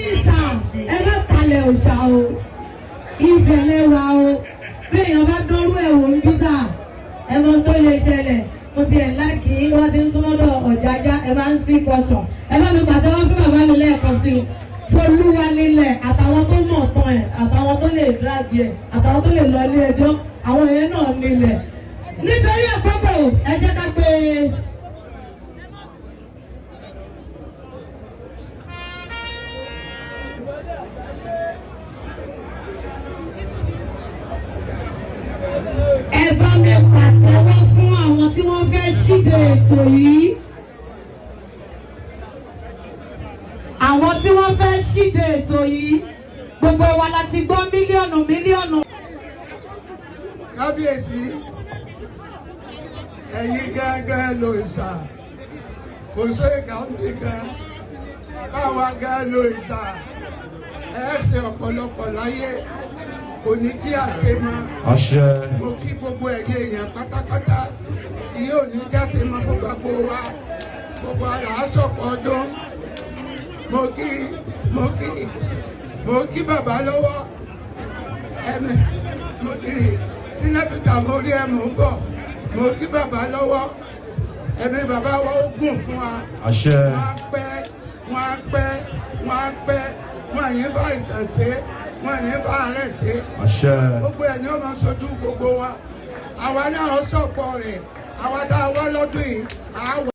Ìsà, ẹ má talẹ̀ òòṣà o, ìfẹ́ lẹ́wà o. Bí èèyàn bá dánrú ẹ̀ wò ń bísà, ẹ mọ tó lè ṣẹlẹ̀. Mo ti ẹ̀ láàkì wọ́n ti ń súnmọ́dọ̀ Ọ̀jájá, ẹ máa ń sí kọ̀ṣọ̀. Ẹ bá mi pàtẹ́wọ́ fún bàbá mi lẹ́ẹ̀kan sí i. Tolúwa nílẹ̀, àtàwọn tó mọ̀ tán ẹ̀, àtàwọn tó lè drag ẹ̀, àtàwọn tó lè lọ ilé ẹjọ́, àwọn yẹn náà nílẹ̀. Nítorí àkókò, ẹ jẹ́ ká pé. Ẹ bá mi pàtẹ́wọ́ fún àwọn tí wọ́n fẹ́ ṣíde ètò yìí. Àwọn tí wọ́n fẹ́ ṣíde ètò yìí, gbogbo wa la ti gbọ́ mílíọ̀nù mílíọ̀nù. Kábíyèsí, ẹ̀yin gángan ló ìsà, kò sóyè nìkan báwa gán ló ìsà. Ẹ ṣe ọ̀pọ̀lọpọ̀ láyé, kò ní kí àṣẹ mọ́. Àṣẹ. Mo kí gbogbo ẹ̀yin èèyàn pátápátá, yóò ní jáse mọ́ fún gbogbo wa, gbogbo àlà àsọ̀pọ̀ ọdún. Mo kí, mo kí, mo kí bàbá lọ́wọ́ ẹ̀mí, mo kiri sínẹ́pìtà, mo rí ẹ̀, mò ń bọ̀. Mo kí bàbá lọ́wọ́, ẹ̀mí bàbá wa ó gùn fún wa. Àṣẹ. Wọ́n á pẹ́, wọ́n á pẹ́, wọ́n á pẹ́. Wọ́n à ní bá àìsàn ṣe, wọ́n à ní bá àárẹ̀ ṣe. Àṣẹ. Gbogbo ẹ̀ ni ó máa ṣojú gbogbo wa. Àwa náà sọ̀pọ̀ rẹ̀, àwa tá a wá lọ́dún yìí àá wà.